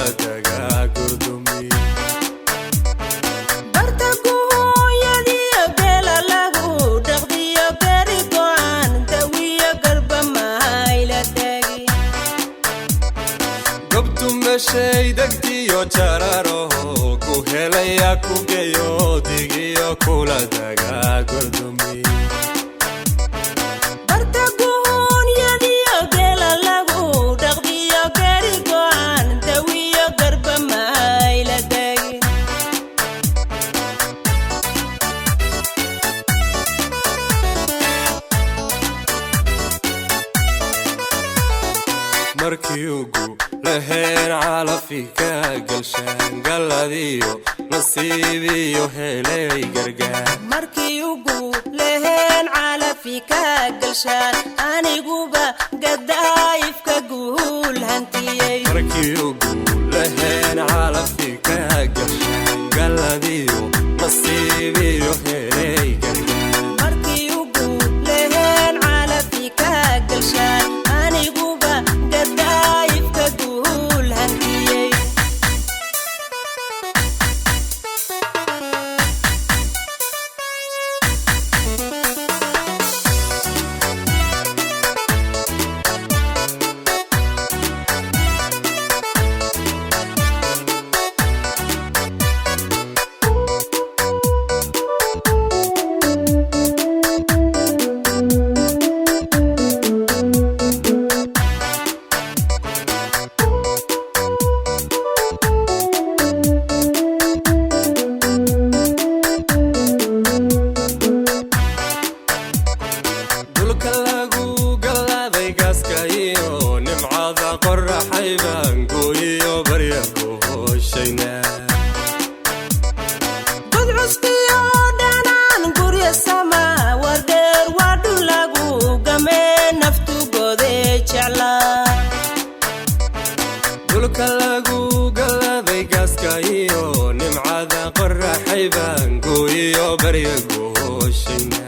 kula dagaa gurdumi. Barta guhooyadiyo geela lagu dhaqdiyo, gari go'an dawiyo, garba mahayla tagi. Gobtu meshay degtiyo jararoho ku helaya ku geyo, digiyo kula dagaa gurdumi. Barta guhuunyadiyo geela lagu dhaqdiyo, gari go'an dawiyo, garba mahayla tagi. Markii ugu laheen calafi ka galshaan, galladiyo nasiibiyo helay gargaar. Markii ugu leheen calafi ka galshaan, aniguba gadaayifka guul hantiyey. Markii ugu laheen calafi ka galshaan, galladiyo nasiibiyo helay gargaar. Markii ugu leheen calafi ka galshaan, aniguba gadaayifka guul hantiyey. Dhulka lagu gallaaday gaaska iyo nimcada qoraxay baan gooyiyo barya ku hooshayna. Gudcuskiyo dhanaan gurya sama wardheer, waa dhul lagu gamee naftu gode jeclaa. Dhulka lagu gallaaday gaaska iyo nimcada qoraxay baan gooyiyo barya ku hooshayna.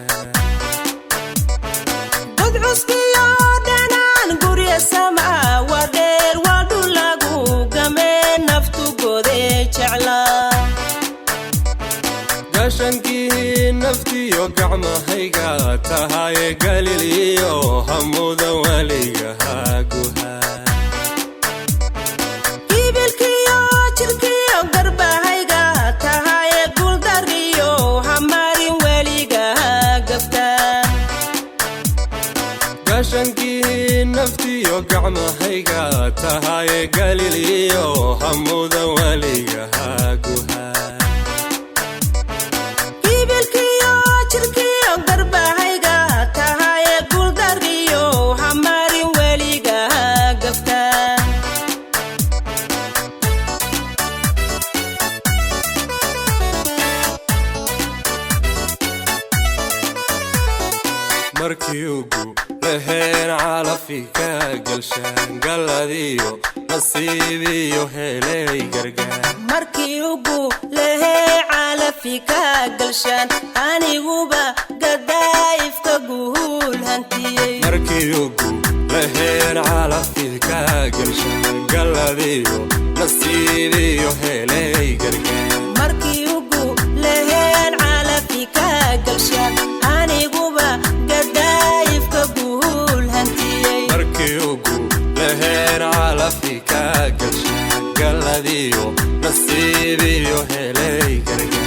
Gudcuskiyo dhanaan gurya sama wardheer, waa dhul lagu gamee naftu gode jeclaa. Gaashankii naftiyo gacmahayga tahaye, galil iyo hamuda weligaha guha. Gibilkiyo jirkiyo garbahayga tahaye, guuldariyo hamarin weligaha gafta. Gaashankii naftiyo gacmahayga tahaye, galil iyo hamuda weligaha guha. Gibilkiyo jirkiyo garbahayga tahaye, guuldariyo hamarin weligaha gafta. Markii ugu laheen calafi ka galshaan, galladiyo nasiibiyo helay gargaar. Markii ugu lehee calafi ka galshaan, aniguba gadaayifka guul hantiyey. Markii ugu laheen calafi ka galshaan, galladiyo nasiibiyo helay gargaar. Markii ugu leheen calafi ka galshaan, aniguba gadaayifka guul hantiyey. Markii ugu laheen calafi ka galshaan, galladiyo nasiibiyo helay gargaar.